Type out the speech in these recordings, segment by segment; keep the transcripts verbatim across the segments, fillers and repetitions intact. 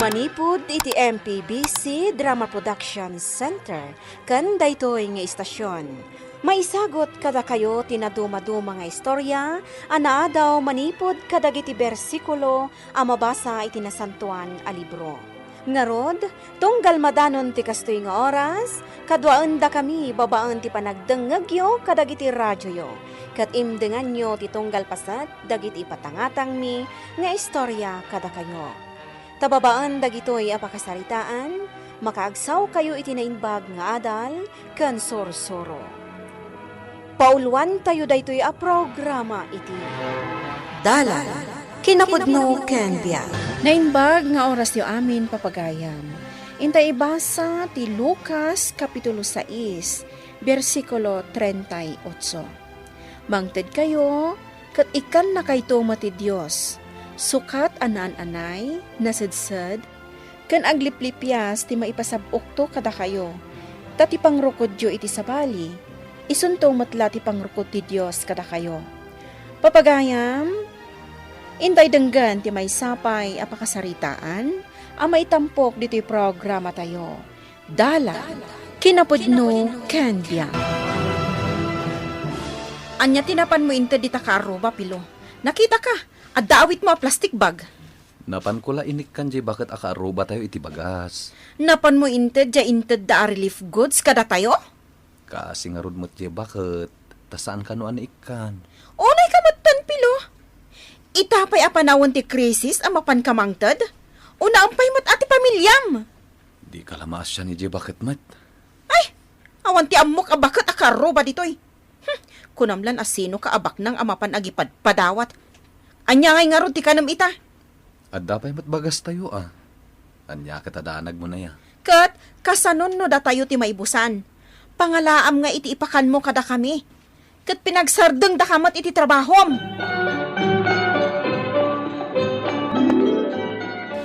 Manipud iti M P B C Drama Production Center ken daytoy nga istasion, maisagut kadakayo ti nadumaduma nga istorya a naadaw manipud kadagiti bersikulo a mabasa iti Nasantoan a Libro. Ngarud, tunggal madanon ti kastoy nga oras, kaduaendakami babaen ti panagdengngegyo kadagiti radioyo, ket imdenganyo ti tunggal paset dagiti ipatangatangmi nga istorya kadakayo. Ta babaen dagitoy a pakasaritaan, makaagsawkayo iti naimbag nga adal ken sursuro. Pauluantayo daytoy a programa iti Dalan, Kinapudno ken Biag. Naimbag nga orasyo amin, papagayam. Inta ibasa ti Lucas, Kapitulo sais, bersikulo treinta y ocho. Mangtedkayo, ket ikkannakayto met ti Dios, sukat a naan-anay, nasedsed, ken agliplipias ti maipasab-okto kadakayo, ta ti pangrukodyo iti sabali, isunto met la ti pangrukod ti Dios kadakayo. Papagayam, intay denggen ti maysa pay a pakasaritaan a maitampok ditoy programatayo. Dalan, kinapudno, ken biag. Ania ti napanmo inted dita kaarruba, Pilo? Nakitaka, adda awitmo a plastic bag. Napanko la inikkan diay baket a kaarrubatayo iti bagas. Napanmo inted diay intedda a relief goods kadatayo? Kaasi ngarud met diay baket, ta saan kano a naikkan. Unayka metten, Pilo. Ita pay a panawen ti krisis a mapanka mangted? Unaem pay met a ti pamiliam? Dika la maasian idiay baket met. Ay, awan ti ammok a baket a kaarruba ditoy. Hmm, kunam lan a sinoka a baknang a mapan agipadpadawat. Ania ngay ngarud ti kanem ita? Adda pay met bagastayo a. Ania ket a danagmo aya? Ket kasanon no datayo ti maibusan? Pangalaam nga iti ipakanmo kadakami. Ket pinagsardengdaka met iti trabahom.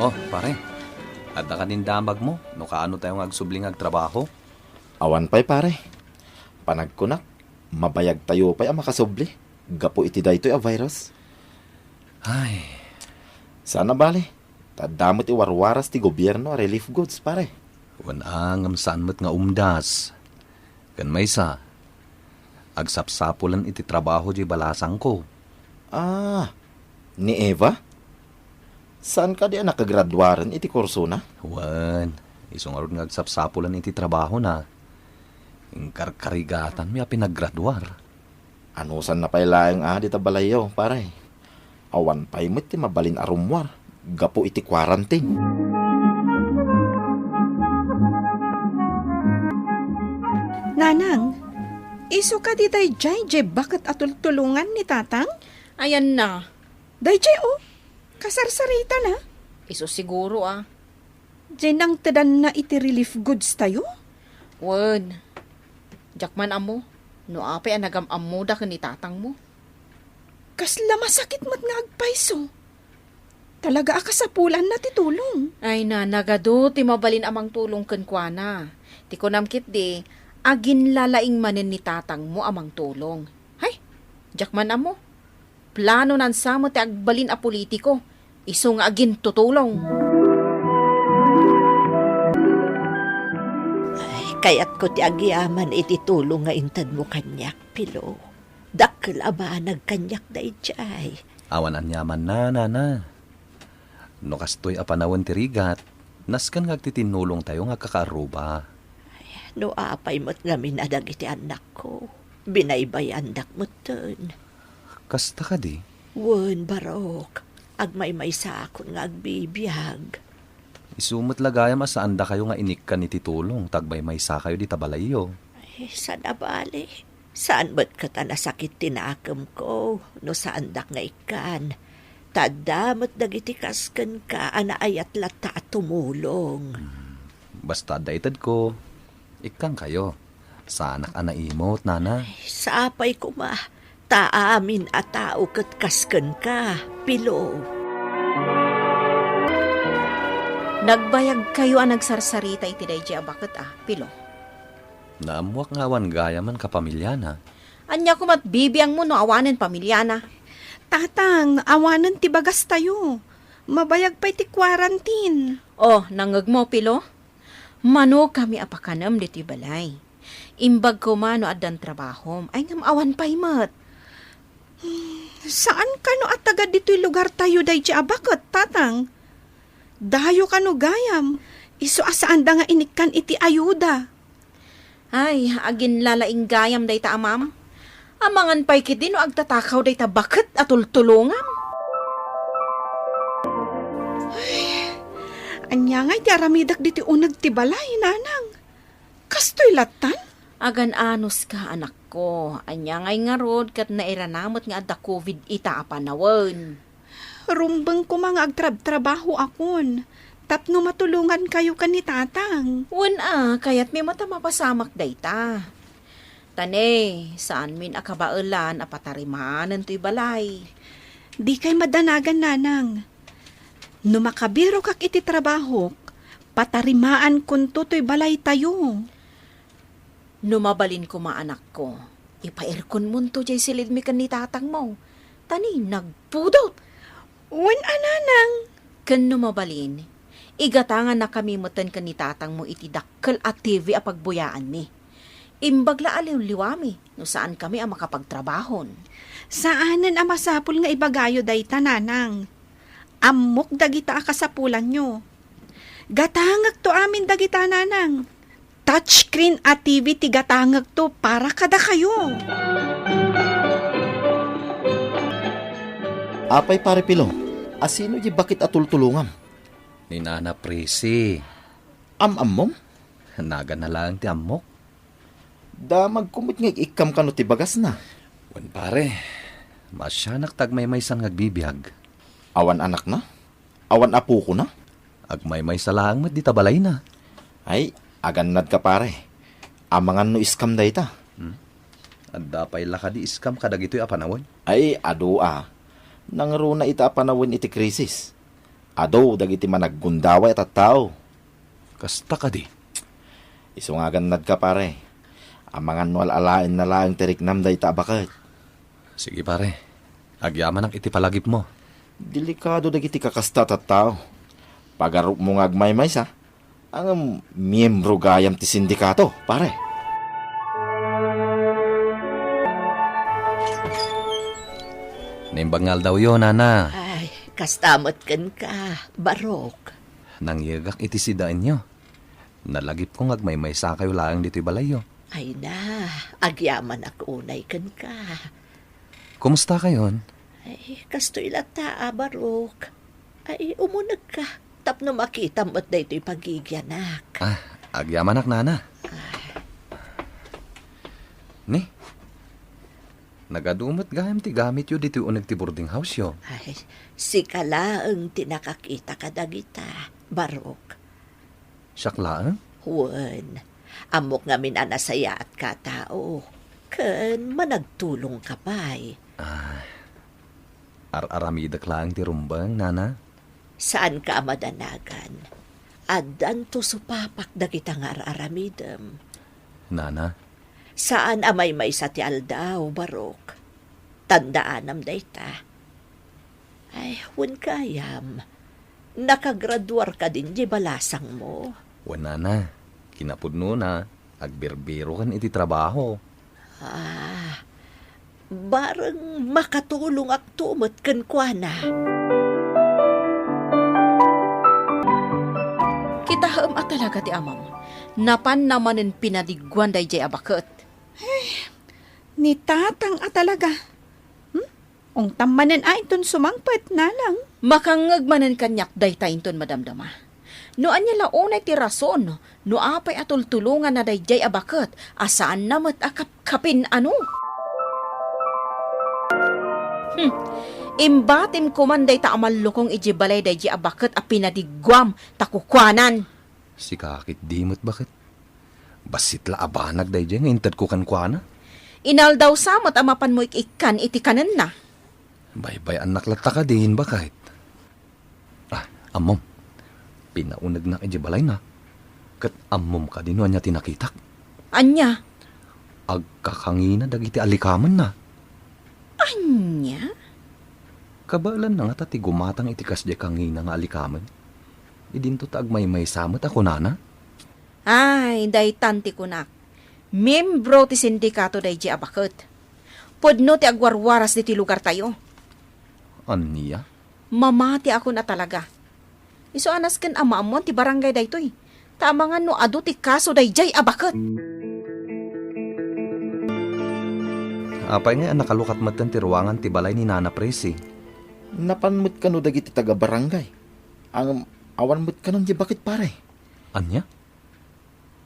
Oh, pare. Adda kadi damagmo no kaano tayo nga agsubli nga agtrabaho? Awan pay, pare. Panagkunak, mabayagtayo pay a makasubli gapu iti daytoy a virus. Ay. Saan a bale, ta adda met ti warwaras ti gobierno a relief goods, pare. Wen a, ngem saan met nga umdas. Ken maysa, agsapsapulen iti trabaho diay balasangko. Ah, ni Eva? Saan kadi a nakagraduaren iti kursona? Wen, isu ngarud nga agsapsapulen iti trabahona. Inkarkarigatanmi a pinagraduar. Anusanna pay laeng a dita balayyo, pare. Awan pay met ti mabalin a rummuar gapu iti quarantine. Nanang, isu kadi daydiay diay baket a tultulongan ni Tatang? Ayanna. Daydiay, o, kasarsaritana. Isu siguro a. Diay nangtedanna iti relief goods tayo? Wen, diak man ammo no apay a nagam-ammoda ken ni tatangmo. Kasla masakit met nga agpayso. Talaga a kasapulanna ti tulong. Ay, nanagadu ti mabalin a mangtulong kenkuana. Ti kunam ketdi, aginlalaing manen ni tatangmo a mangtulong. Hay, diak man ammo. Plano nansa met ti agbalin a politiko, isu nga agintutulong. Ay, kayatko ti agyaman iti tulong nga intedmo kaniak, Pilo. Dakkel a banag kaniak daydiay. Awan aniamanna, nana. No kastoy a panawen ti rigat, nasken nga agtitinnulongtayo nga agkakaarruba. Ay, no apay met ngamin a dagiti annakko, binaybayandak metten. Kasta kadi? Wen, Barok, agmaymaysakon nga agbibiag. Isu met la gayam a saandakayo nga inikkan iti tulong ta agmaymaysakayo dita balayyo. Ay, saan a bale. Saan met ket a nasakit ti nakemko no saandak nga ikkan. Ta adda met dagiti kas kenka a naayat latta a tumulong. Hmm. Basta adda itedko, ikkankayo. Saanak a naimot, nana. Ay, sapay koma, ta amin a tao ket kas kenka, Pilo. Nagbayagkayo a nagsarsarita iti daydiay a baket a, Pilo. Naammuak nga awan gayamen kapamiliana. Ania koma ti bibiangmo no awanen pamiliana? Tatang, awanen ti bagastayo. Mabayag pay ti quarantine. Oh, nangngegmo, Pilo? Mano kami a pakanem ditoy balay. Imbag koma no addan trabahom, ay ngem awan pay met. Saan kano a taga ditoy lugartayo daydi a baket, Tatang? Dayo kano gayam, isu a saanda nga inikkan iti ayuda. Ay, aginlalaing gayam dayta, Amam. Amangan pay ketdi no agtatakaw dayta baket a tultulongam. Ay, ania ngay ti aramidek ditoy uneg ti balay, Nanang? Kastoy lattan? Agan-anos ka, anakko. Ania ngay ngarud ket nairanamet nga adda covid ita a panawen? Rumbeng koma nga agtrabtrabahoakon tapno matulongankayo ken ni Tatang. Wen a, kayatmi met a mapasamak dayta. Ta ne, saanmin a kabaelan a patarimanen toy balay. Dikay madanagan, Nanang. No makabirokak iti trabahok, patarimaankonto toy balaytayo. No mabalin koma, anakko, ipairkonmonto jay silidmi ken ni tatangmo. Ta ni, nagpudot! Wen a, Nanang. Ken no mabalin, igatangannakami metten ken ni tatangmo iti dakkel a T V a pagbuyaanmi. Imbag la a liwliwami no saankami a makapagtrabahon. Saanen a masapul nga ibagayo dayta, Nanang. Ammok dagita a kasapulanyo. Gatangekto amin dagita, Nanang. Touchscreen a T V ti gatangekto para kadakayo. Apay, Pare Pilo, asino di bakit a tultulongam? Ni Nana Prissy. Am-ammom? Naganna laeng ti ammok. Damagko met nga ik-ikkam kano ti bagasna. Wen, pare, maasianak ta agmaymaysan nga agbibiag. Awan anakna? Awan apokona? Agmaymaysa laeng met dita balayna. Ay, agannadka, pare. Amangan no iskam dayta. Hmm? Adda pay la kadi iskam kadagitoy a panawen? Ay, adu a. Nangruna ita a panawen iti krisis. Adu dagiti managgundawa a tattao. Kasta kadi? Isu nga agannadka, pare. Amangan no al-alaenna laeng ti riknam dayta a baket. Sige, pare. Agyamanak iti palagipmo. Delikado dagiti kakasta a tattao. Pagarupmo nga agmaymaysa, ngem miyembro gayam ti sindikato, pare. Naimbag nga aldawyo, Nana. Ay, kasta met kenka, Barok. Nangyegak iti sidaenyo. Nalagipko nga agmaymaysakayo laeng ditoy balayyo. Ay na, agyamanak unay kenka. Kumustakayon? Ay, kastoy latta a, Barok. Ay, umunegka tapno makitam met daytoy pagigianak. Ah, agyamanak, Nana. Ah. Ni, nagadu met gayam ti gamityo ditoy uneg ti boarding house-yo. Ay, sika laeng ti nakakita kadagita, Barok. Siak laeng? Wen, ammok ngamin a nasayaatka a tao, ken managtulongka pay. Ah, ar-aramidek laeng ti rumbeng, Nana. Saanka a madanagan. Addanto supapak dagita nga ar-aramidem. Nana. Saan a maymaysa ti aldaw, Barok. Tandaanam dayta. Ay, wen gayam, nakagraduar kadin di balasangmo? Wen, Nana, kinapudnona, agbirbiro ken iti trabaho. Ah, bareng makatulongakto met kenkuana. Kitaem a talaga ti amam. Napanna manen pinadiguan daydiay a baket. Ni tatang a talaga. Hmm? Ungtam manen a inton sumangpet, nanang. Makangngeg manen kaniak dayta inton madamdama. No ania la unay ti rason, no apay a tultulonganna daydiay a baket a saanna met a kapkapin-ano? Hmm. Imbatim koman dayta a mallukong idiay balay daydiay a baket a pinadiguam ta kukuanan. Sika ketdi met baket. Bassit la a banag daydiay nga intedko kenkuana. Inaldaw sa met a mapanmo ik-ikkan iti kanenna. Baybay-annak latta kadin, baket. Ah, ammom. Pinaunegnak idiay balayna. Ket ammom kadi no ania ti nakitak? Ania? Agkakangina dagiti alikamenna. Ania? Kabaelanna ngata ti gumatang iti kasdiay kangina nga alikamen? Idinto ta agmaymaysa met a kunana? Ay, daytan ti kunak. Miembro ti sindikato daydiay a baket. Pudno ti agwarwaras ditoy lugartayo. Ania? Mamatiakon a talaga. Isu a nasken a maammoan ti barangay daytoy. Ta amangan no adu ti kaso daydiay a baket. Apay ngay a nakalukat metten ti ruangan ti balay ni Nana Presi? Napan met kano dagiti taga-barangay. Ngem awan met kano diay baket, pare. Ania?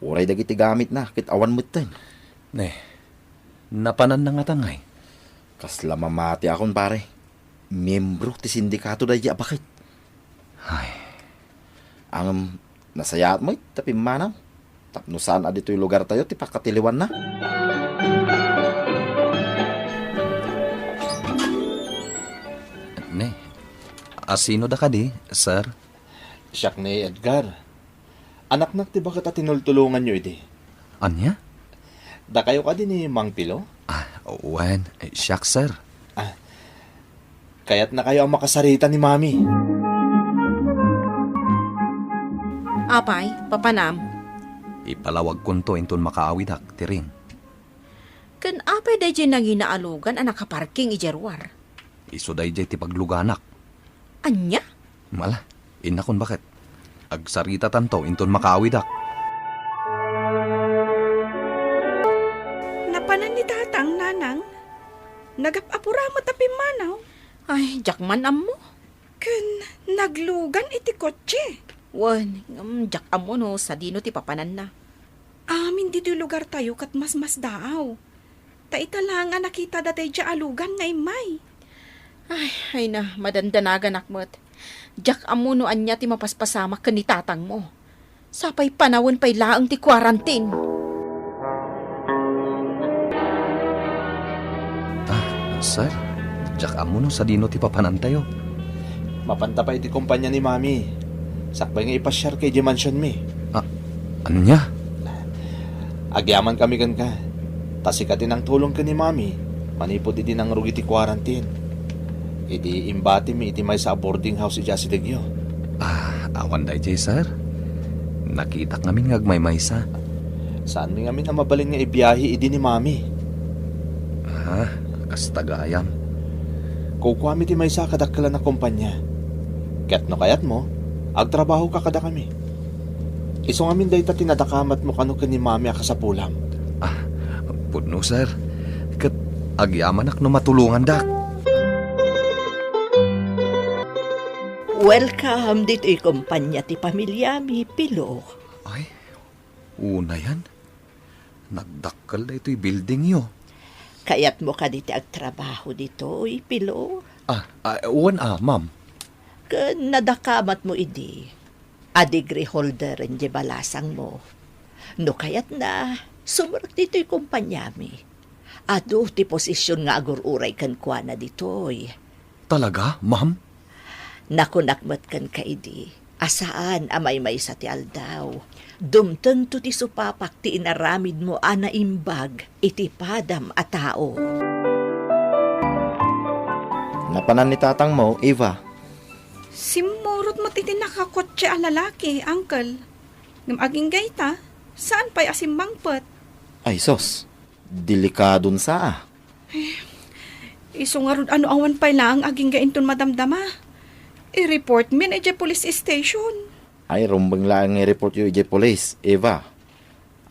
Uray dagiti gamitna ket awan metten. Ne, napananna ngata ngay? Kasla mamatiakon, pare. Miembro ti sindikato daydiay a baket. Ay. Ngem nasayaat met ta pimmanaw tapno saan a ditoy lugartayo ti pakatiliwanna. Ne, asino da kadi, sir? Siak ni Edgar. Anaknak ti baket a tinultulonganyo idi. Ania? Dakayo kadi ni Mang Pilo? Ah, wen, eh, siak, sir. Ah, kayatnakayo a makasarita ni Mami. Apay, papanam? Ipalawagkonto inton makaawidak, Tiring. Ken apay daydiay nangina a lugan a nakaparking idiay ruar? Isu daydiay ti pagluganak. Ania? Mala, innakon baket. Agsaritatanto inton makaawidak. Napanan ni Tatang, Nanang. Nagap-apura met a pimmanaw. Ay, diak man ammo. Ken naglugan iti kotse. Wen, ngem diak ammo no sadino ti papananna. Amin ditoy lugartayo ket masmasdaaw. Ta ita laeng a nakitada daydiay a lugan nga immay. Ay, ay na, madandanaganak met. Diak ammo no ania ti mapaspasamak ken ni tatangmo. Sapay panawen pay laeng ti quarantine. Ah, sir, diak ammo no sadino ti papanantayo. Mapanta pay iti kompania ni Mami. Sakbay nga ipasiarka idiay mansionmi. Ah, ania? Agyamankami kenka. Ta sika ti nangtulong ken ni Mami manipud idi nangrugit ti quarantine. Idi imbatimi iti maysa a boarding house idiay asidegyo. Ah, awan daydiay, sir. Nakitak ngamin nga agmaymaysa. Saanmi ngamin a mabalin nga ibiahe idi ni Mami. Ah, kasta gayam. Kukuami ti maysa a kadakkelan a kompania. Ket no kayatmo, agtrabahoka kadakami. Isu ngamin dayta ti nadakamatmo kano ken ni Mami a kasapulam. Ah, pudno, sir. Ket agyamanak no matulongandak. Welcome ditoy kompania ti pamiliami, Pilo. Ay, unayan. Nagdakkel daytoy buildingyo. Kayatmo kadi ti agtrabaho ditoy, Pilo? Ah, ah, wen a, ma'am. Ken nadakamatmo idi a degree holder diay balasangmo. No kayatna, sumrek ditoy kompaniami. Adu ti posision nga agur-uray kenkuana ditoy. Talaga, ma'am? Nakunak met kenka idi a saan a maymaysa ti aldaw. Dumtengto ti supapak ti inaramidmo a naimbag iti padam a tao. Napanan ni tatangmo, Eva? Simmurot met iti nakakotse a lalaki, uncle. Ngem agingga ita, saan pay a simmangpet. Ay, sus. Delikadon sa, a. Isu ngarud a no awan pay laeng agingga inton madamdama, i-reportmin idiay police station. Ay, rumbeng laeng nga i-reportyo idiay police, Eva.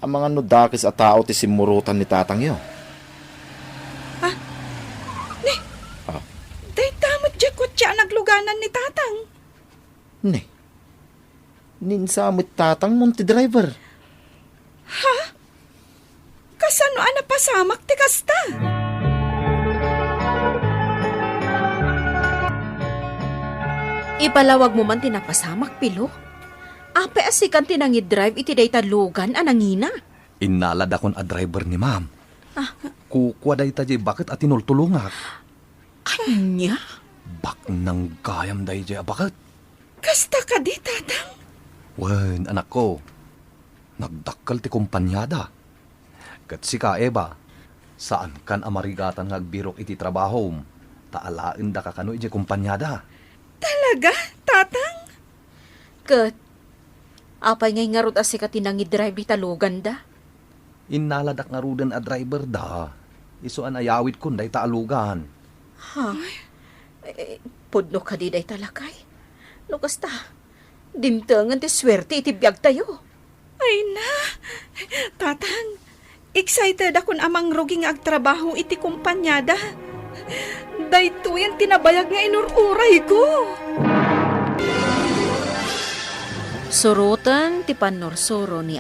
Amangan no dakes a tao ti simmurotan ni tatangyo. Ah, ni, ah, dayta met diay kotse a nagluganan ni tatang. Ni, ninsa met tatangmo ti driver. Ha? Kasano a napasamak ti kasta? Ipalawagmo man ti napasamak, Pilo. Apay a sikan ti nangidrive iti dayta lugan a nangina? Innaladakon a driver ni ma'am. Ah. Kukua dayta diay baket a tinultulongak. Ania? Baknang gayam daydiay a baket. Kasta kadi, tatang? Wen, anakko. Nagdakkel ti kompaniada. Ket sika, Eva, saankan a marigatan nga agbirok iti trabahom. Ta alaendaka kano idiay kompaniada. Talaga, Tatang? Ket, apay ngay ngarud a sika ti nangidrive ita luganda? Innaladak ngaruden a driver da. Isu a nayawitkon dayta a lugan. Ha? Eh, pudno kadi dayta, lakay? No kasta, dimtengen ti suerte iti biagtayo. Ay na, Tatang, excited akon a mangrugi nga agtrabaho iti kompaniada. Daytoyen ti nabayag nga inur-urayko. Suroten ti pannursuro ni